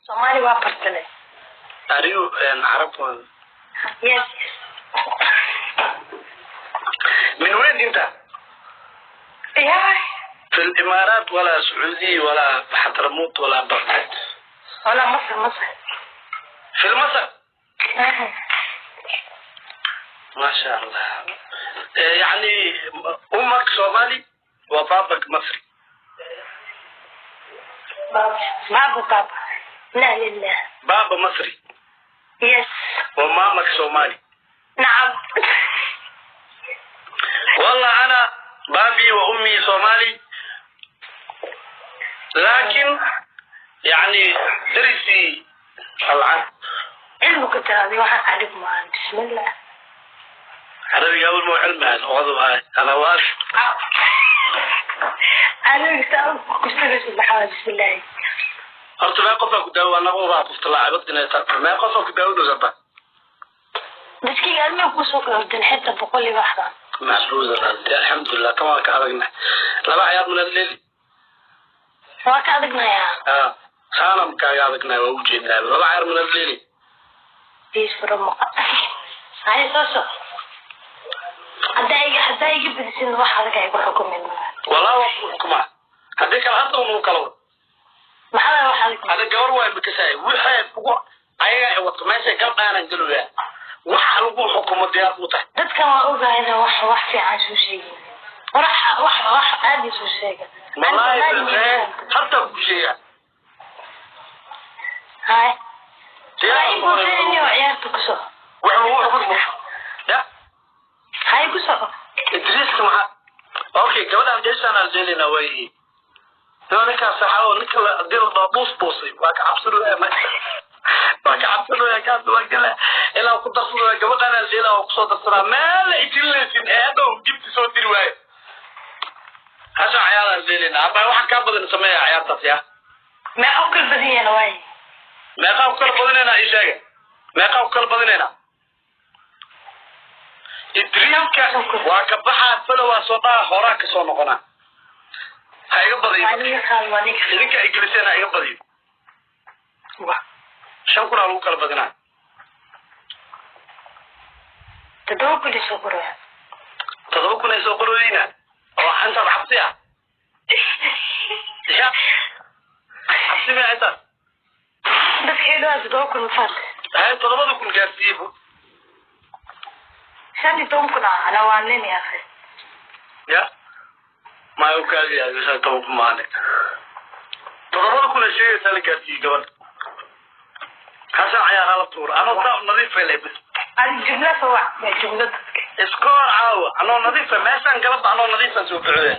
Soomaali waa bartale. Are you an Arab one? Yes. من وين انت؟ يا في الامارات ولا سعودية ولا حضرموت ولا بغداد؟ ولا مصر مصر. في مصر. ما شاء الله. يعني امك صومالي وبابك مصري. بابا بابا بابا لا لله. بابا مصري. Yes. ومامك صومالي. نعم. والله انا بابي وامي صومالي، لكن يعني درسي العرب. علمك ترى waxaan arag maan bismillah. عربي اول مو علم هذا وضع انا واش aniga ku soo bismillah. Horta mee qofaa ku daawo anagu baa qofta laacibad inay tahay mee qofaa ku daawadaysa Dadkii alma ku soo kordhin xitaa boqol iyo waxba. Maxfuuz alxamdulilah kan waa ka adagna laba cayaar min alleel. Waa ka adagnaya. Ah, saanam kaaga adagna waa ujeednaa laba cayaar min alleel. Diis furo maqa. Hay soo soo. Hadda iga badisin wax adag ay ku xukumin. Walaa waa ku xukumaa haddii kale hadda unu kala wado. Maxaa wax adag? Ada gabar waa makasaay waxay ugu ayaga ay wato meesha gabdhaanan galooyaa waxa lagu xukumo diyaar u tahay. Dadkan waa ogahay wax wax fiican soo sheegin. Wax wax wax aad soo sheega. Wallahi hadda ku sheega. Hay. Hay ku sheegin ciyaarta ku soo. Wax lagu xukumo. Ya. Hay ku soo. Idris ma okay gabadhan jeesaan aljeelina way. Ninka saxawo ninka la dil baabuus boosay waa ka cabsanaya ma waa ka cabsanaya ka waa gala ilaa ku darsado gabadhan aljeela oo ku soo darsadaa meel ay jilaysin ee dhow gibti soo diri waayo. Hasha ciyaar aljeelina abaa waxa ka badan sameeya ciyaartaas ya. Ma u kala badan waay. Meeqa ku kala badanayna ii sheega. Meeqa ku kala badanayna. Idriiska waa ka baxaa falo waa soo dhaa horaa ka soo noqonaa. Ha iga badiyo. Idinka igiliseen ha iga badiyo. 5,000 aa lagu kala badinaa. 7,000 ay soo qoraya. 7,000 ay soo qorayna oo intaad xabsi ah. Ya. Xabsi ma intaas. Dadkeedu waa 7,000 faat. Hay 7,000 gaarsiibo. 15,000 ana waa nin ya akhi. Ya. Ma u kaadi ya 15,000 maane. 7,000 ay sheegaysaa la gaarsiiyey gabadha. Hasha ciyaar la tuur. Anoo taa nadiif ay bas. Adi jumla soo wac jumla dadka. Iskoor caawa anoo nadiif ah meeshaan galab anoo nadiif ah soo baxay.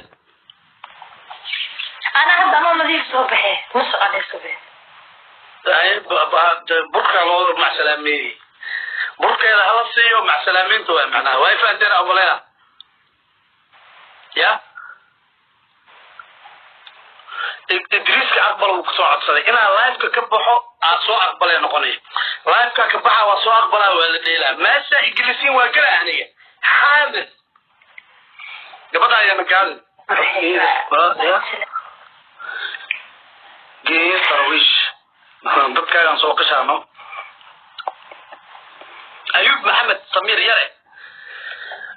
Ana hadda anoo nadiif soo baxay ma soconayso be. Ay burka loo macsalaameyey. Burkeeda hala siiyo macsalaamiinta waa macnaha way fahanteen awalaya. Ya Idriiska aqbal uu kusoo codsaday inaa live-ka ka baxo aa soo aqbalay noqonaya. Live-ka ka baxa waa soo aqbalaa waa la dheelaa. Meesha ingilisiin waa gala aniga. Xaamid. Gabadha ayaana gaadin. Geeyo darwiish. Dadkaagaan soo qashaano. Ayuub Maxamed Samiir Yare.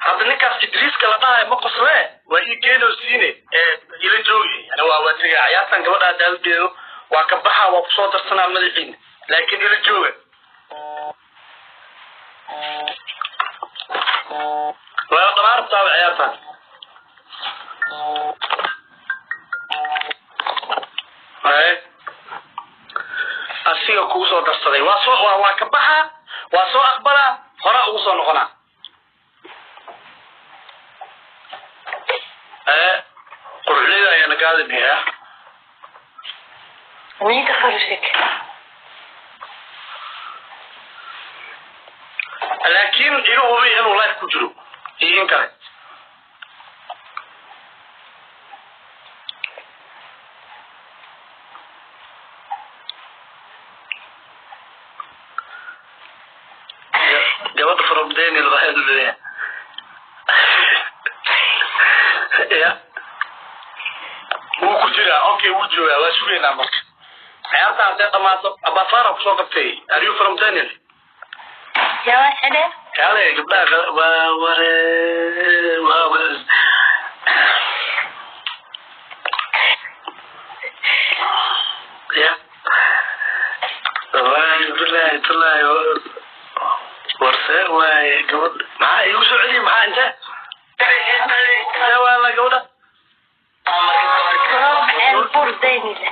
Hadda ninkaas Idriiska la dhahayo ma qoslee waa ii keenoo siine ee ila joogi. Yani waa tegaa ciyaartan gabadha daawadeedu waa ka baxaa waa kusoo darsanaa madaxiina laakiin ila jooga. Waa la dhamaan rabtaa ciyaartan. Ay asiga kugu soo darsaday waa soo waa ka baxaa waa soo aqbalaa horaa ugu soo noqonaa. Qurxleyda ayaana gaadinayaa. Wiinka kharashik. Laakiin iga hubi inuu live ku jiro iyo in kale. Gabadha from Daniel waxay leedahay. Ya. Wuu ku jiraa okay wuu joogaa waa sugaynaa marka. Ciyaarta hadday dhamaato, abafaara kusoo qabtay. Are you from Daniel? Yaa waxidhe. Kale gabdhaha waa ware, waa ware. Ya wallahi, billahi, tallahi, warsee waaye gabadh. Maxaa igu soo celiyey? Maxaa intee intee waa la gabadha? From Ceelbuur, Daynile.